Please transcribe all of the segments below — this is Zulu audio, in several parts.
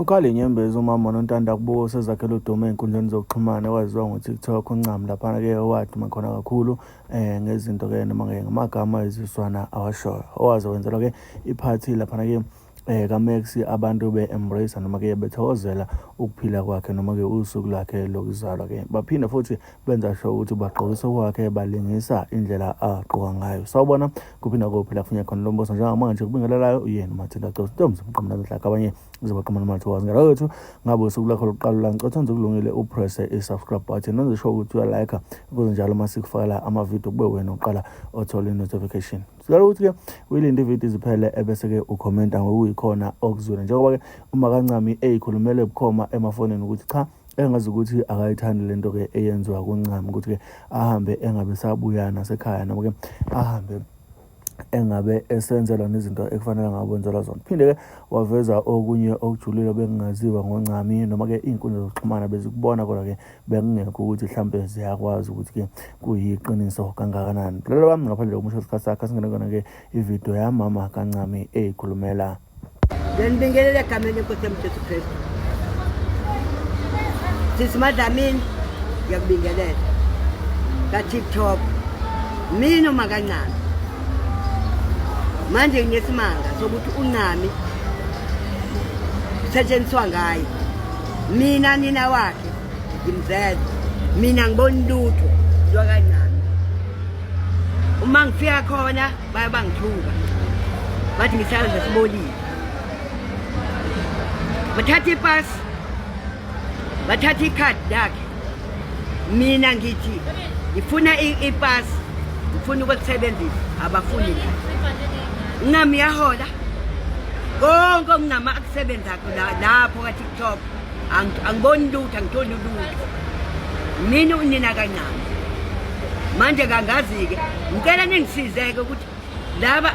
Ukhala inyembezi umama uNontanda Kubuka osezakhele udumo ey'nkundleni zokuxhumana owaziwa ngo-TikTok uNcami laphana-ke owaduma khona kakhulu ngezinto-ke noma-ke ngamagama eziswana awashoyo owaze wenzelwa-ke iphathi laphana-ke kaMax abantu be-embrace noma-ke bethokozela ukuphila kwakhe noma-ke usuku lwakhe lokuzalwa-ke baphinde futhi benza sure ukuthi bagqokisa okwakhe balingisa indlela agqoka ngayo. Sawubona kuphinda kuphi la kufunye khona lombuso njengamanje kubingelelayo uyena uMathinda Cosi Ntombi mqamula mhlaka abanye uzobaqamula amathuba ngalo wethu ngabe usuku lakho lokuqala la ngicela nje kulungile upresse i-subscribe button wenze sure ukuthi uyalike ukuze njalo uma sikufakela ama-video kube wena uqala othola i-notification. Sicela ukuthi-ke uyilinde ividiyo iziphele ebese-ke ukhomenta ngokuyikhona okuzwile njengoba-ke uma kaNcami eyikhulumele bukhoma emafonini ukuthi cha engazi ukuthi akayithandi lento ke eyenziwa kuNcami ukuthi ke ahambe engabe sabuya nasekhaya noma ke ahambe engabe esenzelwa nezinto ekufanele ngabe wenzelwa zona. Phinde ke waveza okunye okujulile bekungaziwa ngoNcami noma ke iy'nkundla zokuxhumana bezikubona kodwa ke bekungekho ukuthi mhlampe ziyakwazi ukuthi ke kuyiqiniso kangakanani. Lelo wami ngaphandle kokusho isikhathi sakhe asingene kona ke ividiyo yamama kaNcami eyikhulumela. Ngiyanibingelela egameni lenkosi yami Jesu Kristu. Sisi Madlamini ngiyakubingelela. Ka TikTok. Mina uma kancane. Manje nginesimanga sokuthi uNcami kusetshenziswa ngaye. Mina nina wakhe ngimzele. Mina ngibona lutho lwakancane. Uma ngifika khona baye bangithuka bathi ngisazi sibolile bathatha ipasi bathatha ikhadi lakhe mina ngithi ngifuna ipasi ngifuna ukulisebenzisa abafuni la ncami yahola konke okunama akusebenzakho lapho ka-tiktok angiboni lutho angitholi lutho mina unina kancane manje kangazi-ke ngicela ningisizeke ukuthi laba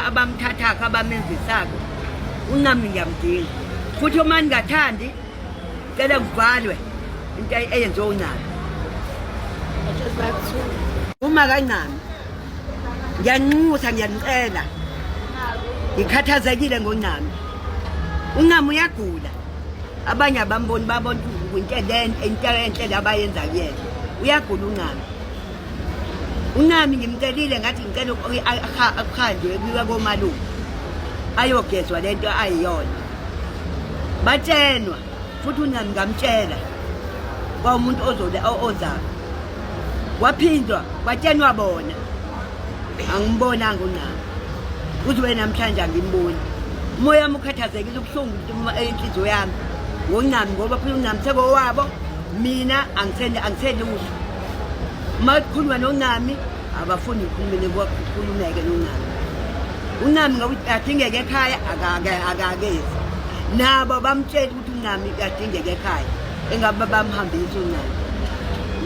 abamthathakho abamenzisako uncami ngiyamdinga futhi uma ningathandi cela kuvalwe into eyenziwe uncami uma kancami ngiyanxusa ngiyanicela ngikhathazekile ngoncami uncami uyagula abanye abamboni babona into into enhle le abayenza kuyena uyagula uncami uncami ngimcelile ngathi ngicela akuhanjwe kuyiwe komalume ayogezwa lento ayiyona batshenwa futhi uncami ngamtshela kwawumuntu ozole ozayo waphindwa kwatshenwa bona angimbonanga uncami uthi wena namhlanje angimboni umoya wami ukhathazekile ubuhlungu inhliziyo yami ngoncami ngoba phela uncami sekowabo mina angiselutho uma kukhulunywa noncami abafuni ngikhulumele kukhulumeke noncami uncami ngoba adingeke ekhaya akakezi nabo bamtshela ukuthi uncami uyadingeka ekhaya engabe bamhambisa uncami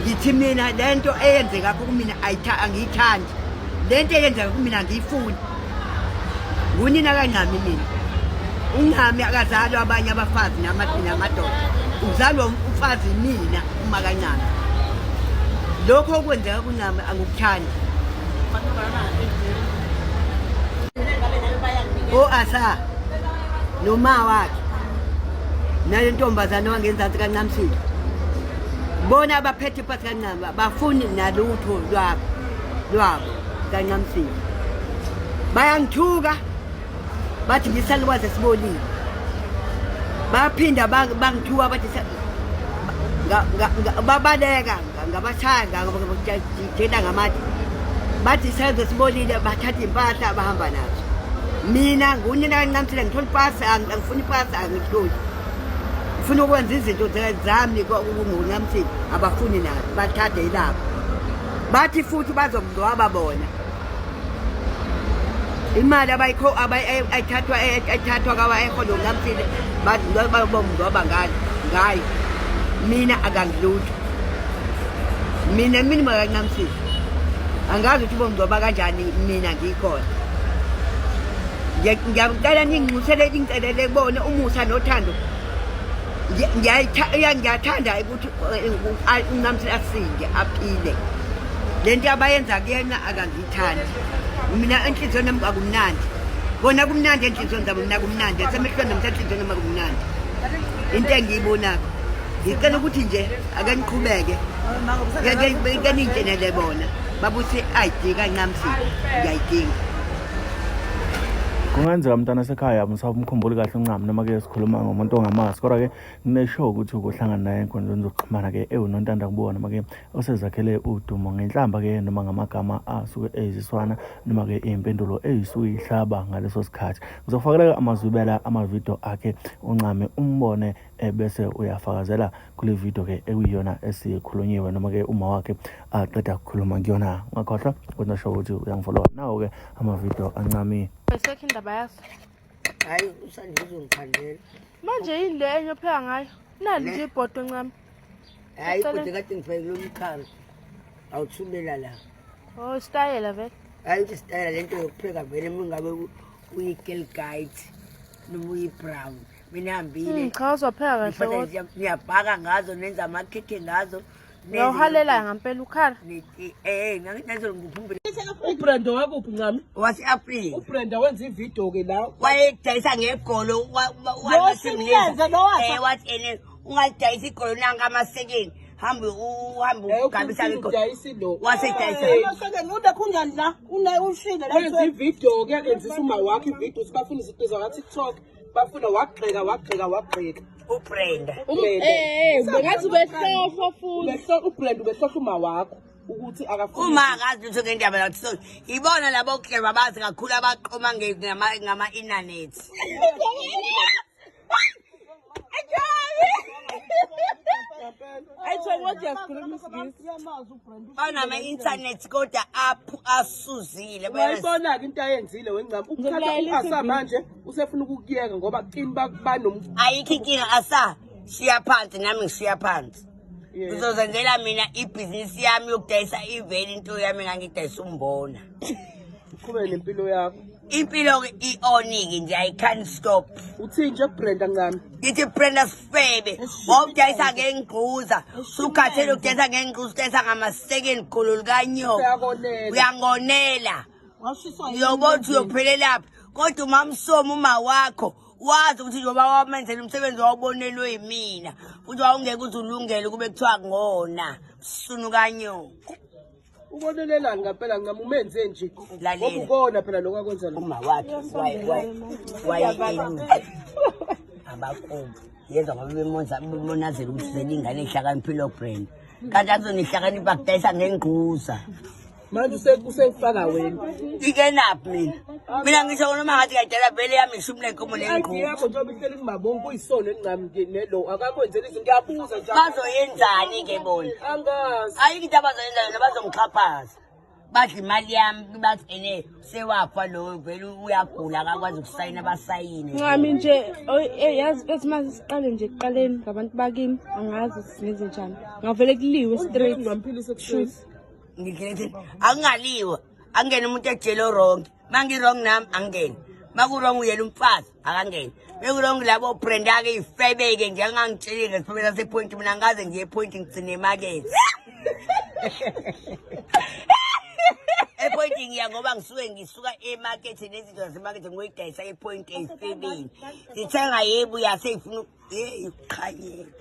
ngithi mina le nto eyenzekakho kumina angiyithandi le nto eyenzeka kumina angiyifuni ngunina kancami mina uncami akazalwa abanye abafazi namadoda uzalwa umfazi mina uma kancami lokho okwenzeka kuncami angikuthandi o-asa noma wakhe nale ntombazane wangenzansi kancamisile bona abaphethe ipasi kancami bafuni nalutho lwabo lwabo kancamisile bayangithuka bathi ngisalukwazi esibolile baphinda bangithuka bathi babaleka ngabashaya ngajela ngamathi bathi senze sibolile bathatha impahla bahamba nazo mina ngunina kancamisile ngithola ipasi angifuni ipasi angitholi ngifuna ukwenza izinto zami ngoncamisile abafuni nazo bathathe ilapho bathi futhi bazokungcwaba bona imali abayikho ayithathwa ayithathwa kawa eholo ngamsile babomngcwaba ngalo ngayo mina akangilutho mina mina makancamsile angazi ukuthi bomngcwaba kanjani mina ngikhona ngiyacela ninginxusele ningicelele kubona umusa nothando ngiyathanda ukuthi uncamsile asinde aphile le nto abayenza kuyena akangiyithandi mina enhliziyweni yami akumnandi. Bona kumnandi enhliziyweni zabo, mina kumnandi asemehlweni noma noma kumnandi. Into engiyibonakho ngicela ukuthi nje ake niqhubeke ke ningitshenele bona babuthi i-ID kaNcamsile ngiyayidinga. Kungenzeka mntana sekhaya msawumkhumbuli kahle uNcami noma ke sikhuluma ngomuntu ongamazi kodwa ke ngineshow ukuthi ukuhlangana naye enkundleni zokuxhumana ke ewunontanda kubona noma ke osezakhele udumo ngenhlamba ke noma ngamagama asuke eyiziswana noma ke impendulo eyisuke ihlaba ngaleso sikhathi. Ngizofakela amazwibela amavidiyo akhe uNcami umbone ebese uyafakazela kule video ke ekuyiyona esikhulunyiwe noma ke uma wakhe aqeda ukukhuluma kuyona. Ungakhohlwa ukuthi nasho ukuthi uyangifollowa nawo ke amavidiyo aNcami. Besekho indaba yaso. Hayi usandile uzongikhandela. Manje yini le enye opheka ngayo? Nali nje ibhodo ncami. Hayi ibhodo kade ngifake lo mkhari. Awuthumela la. Oh, isitayela vele. Hayi ukuthi isitayela lento yokupheka vele uma ngabe uyi-girl guide noma uyi-brown. Mina hambile. Cha uzopheka kahle kodwa. Niyabhaka ngazo nenza amakhekhe ngazo. Uyawuhalela ngampela ukhala. Eh, ngithi ngiphumbile. UBrenda wakuphi ncami? Wase-Afrika. UBrenda wenza ividiyo ke la. Wayedayisa ngegolo Lo lo wasa. Eh wathi ene ungalidayisa igolo nanka amasekeni. Hambe uhambe ugabisa ngegolo. Udayisa lo. Wasedayisa. Amasekeni ulokhu unjani la? Une ushile la. Wenza ividiyo ke akenzisa uma wakhe ividiyo ukuthi bafuna izinto zaka TikTok. Bafuna wagxeka wagxeka wagxeka. UBrenda. UBrenda. Eh, bengathi ubehlohlo futhi. Ubehlohla uBrenda ubehlohla uma wakho ukuthi akafuni. Uma akazi lutho ngendaba la so ibona labo clever bazi kakhulu abaqoma ngama internet. Banama internet kodwa aphu asuzile. Uyayibona-ke into ayenzile wencami ukuthatha u-asa manje usefuna ukukuyeka ngoba kini banom Ayikho inkinga asa shiya phansi nami ngishiya phansi. Ngizozenzela mina ibhizinisi yami yokudayisa iveli into yami engangidayisa umbona. Uqhubeke nempilo yakho. Impilo-ke i-on-ke nje I can't stop. Uthini nje kuBrenda ncami? Ngithi Brenda sifebe wawudayisa ngengquza sukhathele ukudayisa ngengquza udayisa ngamasekeni golo likanyoko Uyakonela. uyangonela Washiswa yini? uyobona ukuthi uyophelelaphi kodwa umamsomi uma wakho wazi ukuthi njengoba wamenzela umsebenzi wawubonelwe yimina futhi wawungeke uze ulungele kube kuthiwa ngona msunu kanyoko Ubonelelani ngampela ncami umenze nje. Lalela. Ngoba ukona phela lokho akwenza lo. Uma wakhe waye abakubo yezwa ngoba bemonza bemonazela ukuthi uzele ingane ehlakaniphile obrand kanti azonihlakanipha kudayisa ngengquza Manje usefaka wena. ikenaphi mina mina ngisho noma ngathi kayidala vele yami ishumi lenkomo I-ID lengquza yakho njengoba ihleli kumabonke kuyisona encami nje nelo akakwenzeli izinto ngiyabuza nje. bazoyenzani ke bona Angazi. ayikho into abazoyenza yona bazongixhaphaza badla imali yami bathi ene sewafa loyo vele uyagula akakwazi ukusayina basayine Ncami nje yazi bethi mase siqale nje ekuqaleni ngabantu bakini angazi singenze njani. Ngavele kuliwe straight. Ngamphilisa ekuseni. Ngikhethe akungaliwa angene umuntu ejele wrong mangi wrong nami angene maku wrong uyena umfazi akangene beku wrong labo brenda ke ifebeke nje angangitsheli ngesifebe sasepoint mina ngaze ngiye epoint ngigcine emakethe epoint ngiya ngoba ngisuke ngisuka emakethe nezinto zasemakethe ngoyidayisa epoint eyifebeni ngithenga yebo yaseyifuna hey uqhanyela.